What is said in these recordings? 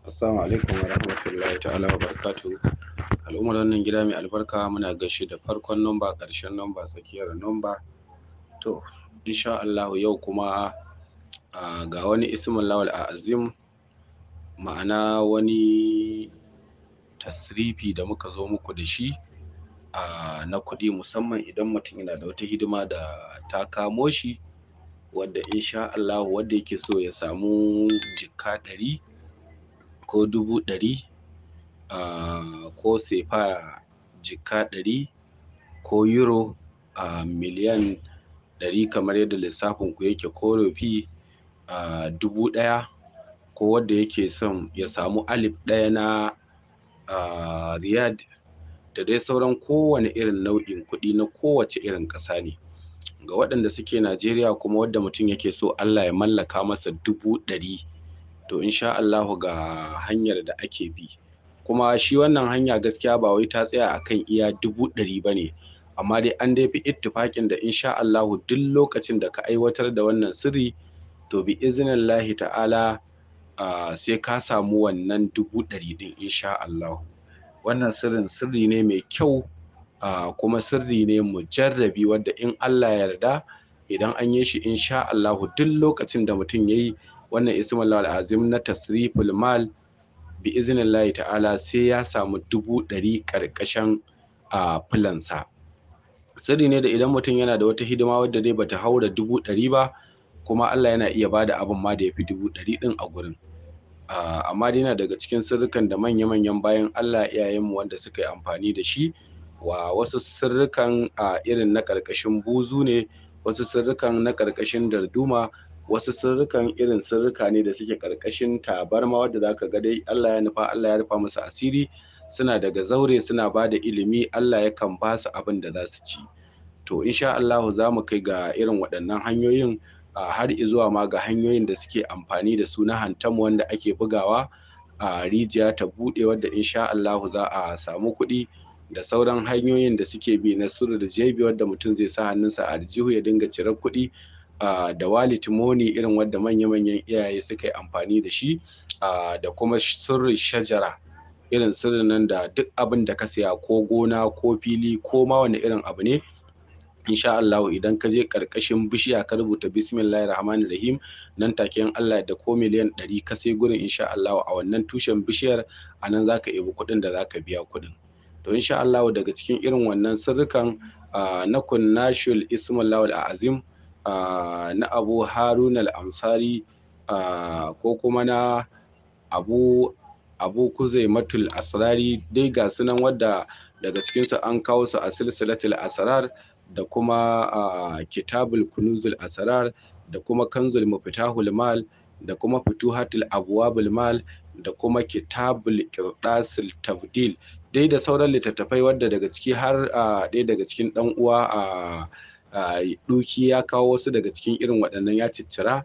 Assalamu alaikum wa rahmatullahi ta'ala wa barakatuhu. Al'ummar wannan gida mai albarka, muna gaishe da farkon nomba, ƙarshen nomba, tsakiyar nomba. To, insha Allahu yau kuma ga wani ismul lawal azim, ma'ana wani tasrifi da muka zo muku da shi na kuɗi, musamman idan mutum yana da wata hidima da ta kamo shi, wadda insha Allahu wadda yake so ya samu jikka 100 ko 100,000, ko sefa jikka 100 ko euro 100,000,000 kamar yadda lissafin ku yake, ko rufi 1,000, ko wadda yake son ya samu 1,000 na riyad, da dai sauran kowane irin nau'in kuɗi na kowace irin ƙasa ne. Ga waɗanda suke Najeriya kuma wadda mutum yake so Allah ya mallaka masa 100,000, to insha Allahu ga hanyar da ake bi. Kuma shi wannan hanya gaskiya ba wai ta tsaya akan iya 100,000 bane, amma dai an dai fi ittifaƙin da insha Allahu duk lokacin da ka aiwatar da wannan sirri, to bi iznillahi ta'ala sai ka samu wannan 100,000 ɗin insha Allahu. Wannan sirrin sirri ne mai kyau, kuma sirri ne mujarrabi wadda in Allah ya yarda idan an yi shi insha Allahu duk lokacin da mutum ya yi wannan ismul lawal azim na tasriful mal, bi iznillahi ta'ala sai ya samu 100,000 ƙarƙashin filansa. Sirri ne da idan mutum yana da wata hidima wadda dai bata haura 100,000 ba, kuma Allah yana iya bada abin ma da yafi 100,000 ɗin a gurin. Amma dai yana daga cikin sirrikan da manya-manyan bayan Allah iyayenmu wanda suka yi amfani da shi. Wa wasu sirrikan irin na ƙarƙashin buzu ne, wasu sirrikan na ƙarƙashin darduma, wasu sirrikan irin sirrika ne da suke ƙarƙashin tabarma, wadda zaka ga dai Allah ya nufa, Allah ya rufa musu asiri, suna daga zaure suna bada ilimi, Allah yakan ba su abin da za su ci. To insha Allahu za mu kai ga irin waɗannan hanyoyin, har izuwa ma ga hanyoyin da suke amfani da su na hantamu wanda ake bugawa a rijiya ta buɗe, wadda insha Allahu za a samu kuɗi, da sauran hanyoyin da suke bi na sirri da jebi wadda mutum zai sa hannunsa a aljihu ya dinga cirar kuɗi, da wallet money irin wadda manya-manyan iyaye suka yi amfani da shi, da kuma sirrin shajara, irin sirrin nan da duk abin da ka siya ko gona ko fili ko ma wani irin abu ne, insha Allahu idan ka je ƙarƙashin bishiya ka rubuta bismillahir rahmanir rahim, nan take in Allah da ko 100,000,000 ka sai gurin, insha Allahu a wannan tushen bishiyar a nan zaka ebi kuɗin da zaka biya kuɗin. To insha Allahu daga cikin irin wannan sirrikan na kunnashul ismul lawal azim, na Abu Harun al-Ansari, ko kuma na Abu Kuzaimatul Asrari, dai ga sunan wadda daga cikin su an kawo su a silsilatul asrar, da kuma kitabul kunuzul asrar, da kuma kanzul mufitahul mal, da kuma futuhatul abwabul mal, da kuma kitabul qirdasil tabdil, dai da sauran littattafai wadda daga ciki har ɗaya daga cikin ɗan uwa Duki ya kawo wasu daga cikin irin waɗannan ya ciccira.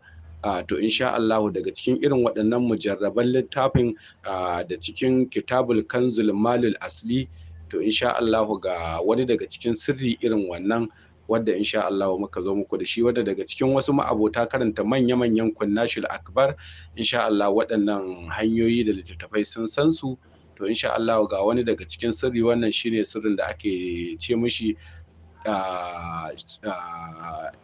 To insha Allahu daga cikin irin waɗannan mujarraban littafin, da cikin kitabul kanzul malul asli, to insha Allahu ga wani daga cikin sirri irin wannan wadda insha Allahu muka zo muku da shi, wadda daga cikin wasu ma'abota karanta manya-manyan kunnashul akbar, insha Allah waɗannan hanyoyi da littattafai sun san su. To insha Allahu ga wani daga cikin sirri, wannan shine sirrin da ake ce mishi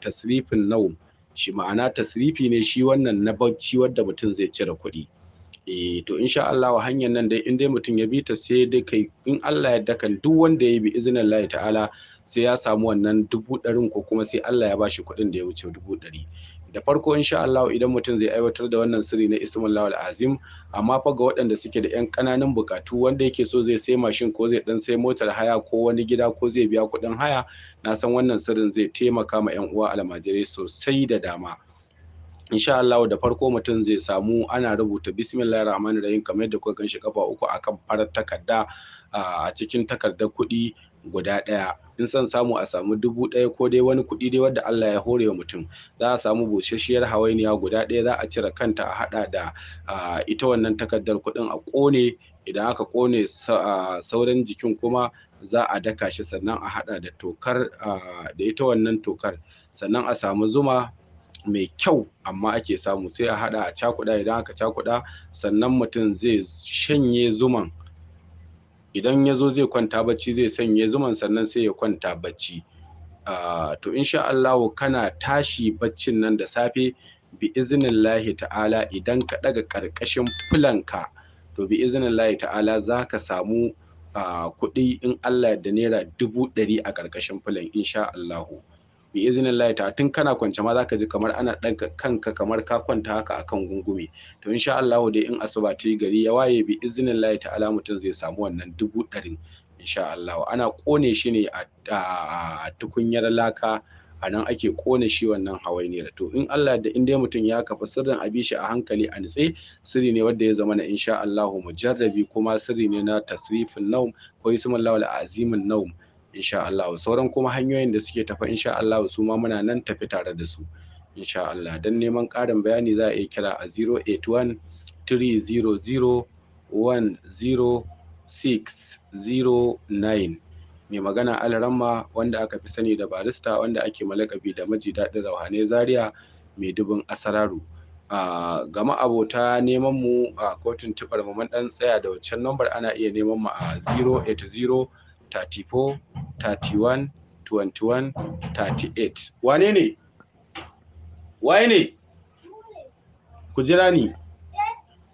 tasrifin naum. Shi ma'ana tasrifi ne shi wannan na bacci wadda mutum zai cire kuɗi. To insha Allahu hanyar nan dai in dai mutum ya bi ta, sai dai kai in Allah ya yarda kan duk wanda ya bi iznillahi ta'ala sai ya samu wannan 100,000, ko kuma sai Allah ya bashi kuɗin da ya wuce 100,000. Da farko insha Allahu idan mutum zai aiwatar da wannan sirri na ismul lawal azim, amma fa ga waɗanda suke da ƴan ƙananan buƙatu, wanda yake so zai sai mashin ko zai ɗan sai motar haya ko wani gida ko zai biya kuɗin haya, na san wannan sirrin zai taimaka ma ƴan uwa almajirai sosai da dama. Insha Allahu da farko mutum zai samu ana rubuta bismillahir rahmanir rahim kamar yadda kuka ganshi kafa 3 akan farar takarda, a cikin takardar kuɗi guda ɗaya. In son samu a samu 1,000 ko dai wani kuɗi dai wadda Allah ya hore wa mutum. Za a samu busasshiyar hawainiya guda ɗaya, za a cire kanta a haɗa da ita wannan takardar kuɗin a ƙone. Idan aka ƙone sauran jikin kuma za a daka shi, sannan a haɗa da tokar, da ita wannan tokar, sannan a samu zuma, mai kyau amma ake samu, sai a haɗa a cakuɗa. Idan aka cakuɗa, sannan mutum zai shanye zuman. Idan ya zo zai kwanta bacci, zai sanye zuman, sannan sai ya kwanta bacci. To insha Allahu kana tashi baccin nan da safe, bi iznillahi ta'ala, idan ka ɗaga ƙarƙashin fulanka, to bi iznillahi ta'ala za ka samu kuɗi in Allah da ₦100,000 a ƙarƙashin fulan, insha Allahu. Bi iznillahi ta'ala tun kana kwance ma zaka ji kamar ana ɗaga kanka, kamar ka kwanta haka akan gungume. To insha Allahu dai in asuba ta yi, gari ya waye, bi iznillahi ta'ala mutum zai samu wannan 100,000 insha Allahu. Ana ƙone shi ne a tukunyar laka, a nan ake ƙone shi wannan hawainiyar. To in Allah da in dai mutum ya kafa sirrin, a bi shi a hankali a nitse, sirri ne wanda ya zama na insha Allahu mujarrabi, kuma sirri ne na tasrifin naum ko ismullahi azimin naum, insha Allah. Sauran kuma hanyoyin da suke tafa, insha Allah su ma muna nan tafi tare da su, insha Allah. Dan neman ƙarin bayani za a iya kira a 081 300 10609. Mai magana Alramma, wanda aka fi sani da Barista, wanda ake malakabi da Maji Daɗin Rauhanai Zaria, mai dubin asararu. Ga ma'abota neman mu a kotun tubar mu, mun dan tsaya da waccan lambar. Ana iya neman mu a 080 34 31 21 38. Wane ne? Waye ne? Ku jira ni,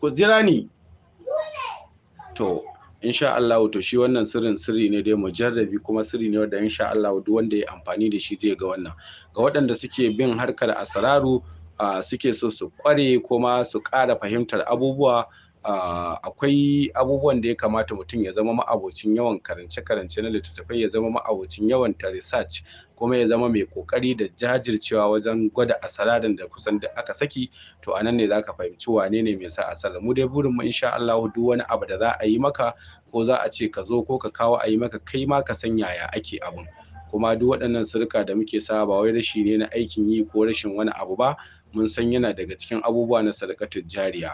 ku jira ni. To insha Allah, to shi wannan sirrin sirri ne dai mujarrabi, kuma sirri ne wanda insha Allah duk wanda ya amfani da shi zai ga wannan. Ga waɗanda suke bin harkar asararu, suke so su ƙware kuma su ƙara fahimtar abubuwa, akwai abubuwan da ya kamata mutum ya zama ma'abocin yawan karance-karance na littattafai, ya zama ma'abocin yawan ta research, kuma ya zama mai ƙoƙari da jajircewa wajen gwada asararin da kusan duk aka saki. To anan ne zaka fahimci wane ne mai sa asarar. Mu dai burin mu, insha Allah, duk wani abu da za a yi maka, ko za a ce ka zo ko ka kawo a yi maka, kai ma ka san yaya ake abun. Kuma duk waɗannan sirrika da muke sa ba wai rashi ne na aikin yi ko rashin wani abu ba, mun san yana daga cikin abubuwa na sadakatul jariya.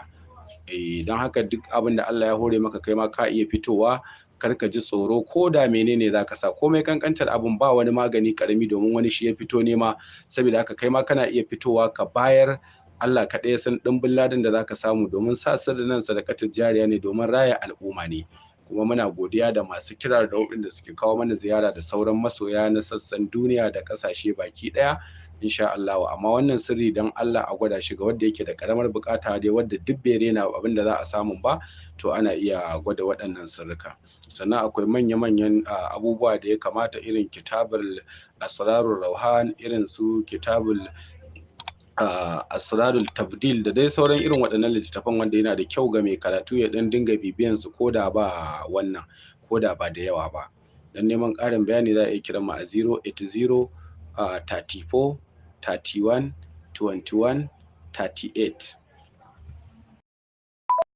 Don haka duk abin da Allah ya hore maka, kai ma ka iya fitowa, kar ka ji tsoro. Ko da menene zaka sa, komai kankantar abun, ba wani magani karami, domin wani shi ya fito nema. Saboda haka kai ma kana iya fitowa ka bayar. Allah kaɗai ya san ɗimbin ladan da zaka samu, domin sa sirrin nan sadakatul jariya ne, domin raya al'umma ne. Kuma muna godiya da masu kira da waɗanda suke kawo mana ziyara da sauran masoya na sassan duniya da ƙasashe baki ɗaya, insha Allah. Amma wannan sirri, dan Allah a gwada shi. Ga wanda yake da karamar bukata dai, wanda duk bai rena abin da za a samu ba, to ana iya gwada waɗannan sirrika. Sannan akwai manya-manyan abubuwa da ya kamata, irin kitabul asrarul rauhan, irin su kitabul asrarul tabdil, da dai sauran irin waɗannan littattafan, wanda yana da kyau ga mai karatu ya ɗan dinga bibiyan su, ko da ba wannan, ko da ba da yawa ba. Dan neman ƙarin bayani za a iya kiran mu a 080 34 31 21 38.